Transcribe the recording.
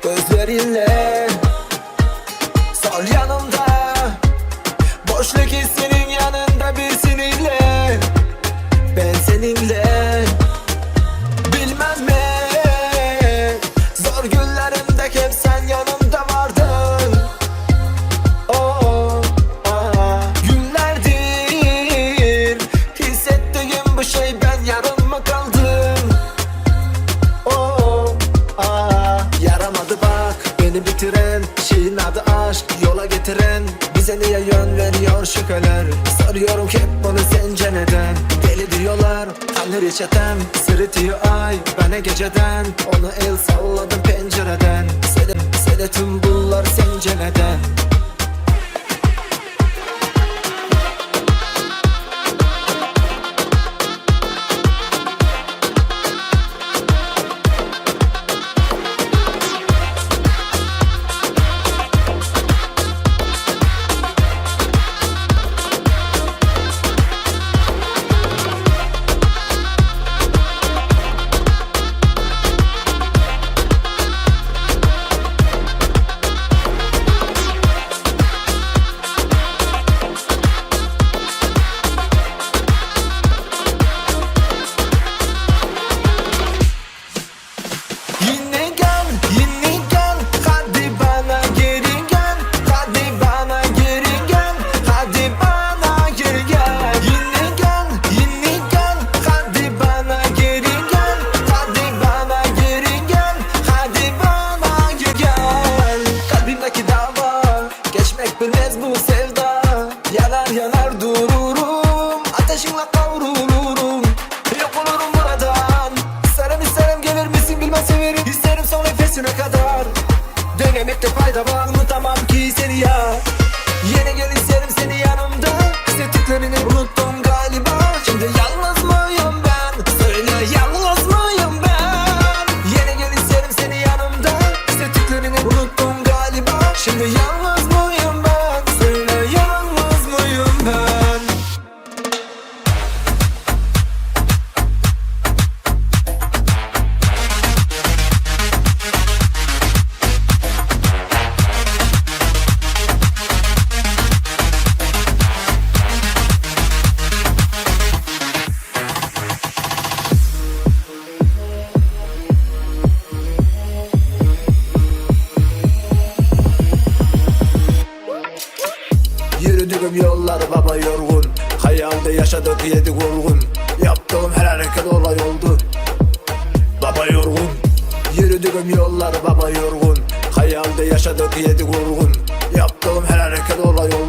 Gözlerinle Sol yanımda Boşluk hissinin yanında bir seninle Ben seninle Bilmem mi Zor günlerimde hep sen yanımda vardın Oh, ah. Günlerdir Hissettiğim bu şey ben yarım mı kaldım Oh, ah. Yaramadı bak beni bitiren Şeyin adı aşk yola getiren Bize niye yön veriyor şüpheler Soruyorum hep bunu sence neden Deli diyorlar tanrı reçetem Sırıtıyor ay bana geceden Ona el salladım pencereden Seni, seni tüm bunlar sence neden Yine gel, yine gel, hadi bana geri gel, hadi bana geri gel, hadi bana geri gel. Yine gel, yine gel, hadi bana geri gel, hadi bana geri gel, hadi bana geri gel. Kalbimdeki dava, geçmek bilmez bu sevda. Yanar yanar dururum, ateşinle kavrulurum. Yok olurum buradan İsterim isterim gelir misin bilmem severim İsterim son nefesime kadar Denemekte fayda var unutamam ki seni ya Yine gel isterim seni yanımda Hissettiklerini unuttum galiba Şimdi yalnız mıyım ben? Söyle yalnız mıyım ben? Yine gel isterim seni yanımda Hissettiklerini unuttum galiba Şimdi yalnız mıyım ben? Söyle yalnız mıyım ben? Yürüdüğüm yollar baba yorgun Hayalde yaşadık yedik olgun Yaptığım her hareket olay oldu Baba yorgun Yürüdüğüm yollar baba yorgun Hayalde yaşadık yedik olgun Yaptığım her hareket olay oldu.